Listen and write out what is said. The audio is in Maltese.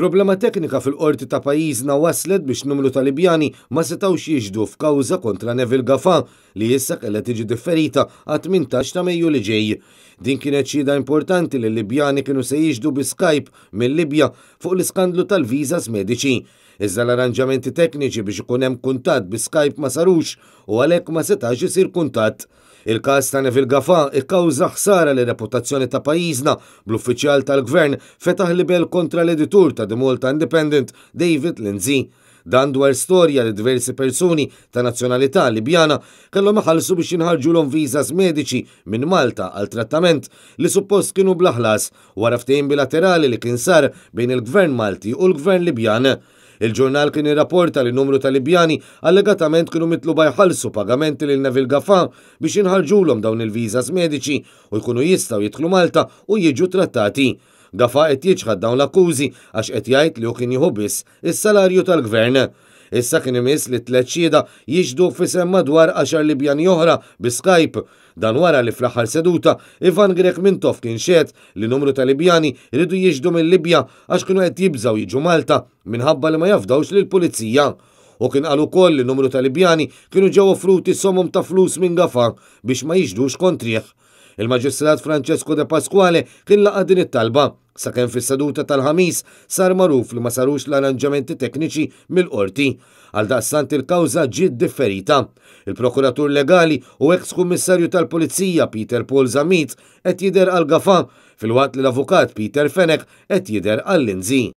Problema teknika fil-Qorti ta' pajjiżna wasslet biex numru ta' Libjani ma setgħux jixhdu f'kawża kontra Neville Gafà li issa kellha tiġi differita għat-18 ta' Mejju li ġej. Din kienet xhieda importanti li l-Libjani kienu se jixhdu bi Skype mil-Libja fuq l-iskandlu tal-visas mediċi. Iżda l-arranġamenti tekniċi biex ikun hemm kuntatt bi Skype ma sarux u għalhekk ma setax isir kuntatt. Il-każ ta' Neville Gafà ikkawża ħsara lir-reputazzjoni ta' pajjiżna bl-uffiċjal tal-Gvern fetaħ libell kontra l-editur ta' The Malta Independent David Lindsay. Dan dwar storja li diversi persuni ta' nazzjonalità Libjana kellhom iħallsu biex jinħarġulhom visas mediċi minn Malta għal trattament li suppost kienu bla ħlas wara ftehim bilaterali li kien sar bejn il-Gvern Malti u l-Gvern Libjan. Il-ġurnal kien irrapporta li numru ta' Libjani allegatament kienu mitluba jħallsu pagamenti lil Neville Gafà biex jinħarġulhom dawn il-visas mediċi u jkunu jistgħu jidħlu Malta u jiġu trattati. Gafà qed jiċħad dawn l-akkużi għax qed jgħid li hu kien jieħu biss is-salarju tal-Gvern. Issa kien imiss li t-tlett xhieda jixhdu f'isem madwar għaxar Libjani oħra bi Skype. Dan wara li fl-aħħar seduta Ivan Grech Mintoff kien xehed li numru ta' Libjani riedu jixhdu mil-Libja għax kienu qed jibżgħu jiġu Malta minħabba li ma jafdawx lill-Pulizija. Hu kien qal ukoll li numru ta' Libjani kienu ġew offruti somom ta' flus minn Gafà biex ma jixhdux kontrih. Il-Maġistrat Francesco De Pasquale kien laqa' din it-talba, sakemm fis-seduta tal-Ħamis sar magħruf li ma sarux l-arranġamenti tekniċi mill-Qorti. Għaldaqstant il-kawża ġiet differita. Il-Prokuratur Legali u eks Kummissarju tal-Pulizija Peter Paul Zammit qed jidher għal Gafà, filwaqt li l-Avukat Peter Fenech qed jidher għal Lindsay.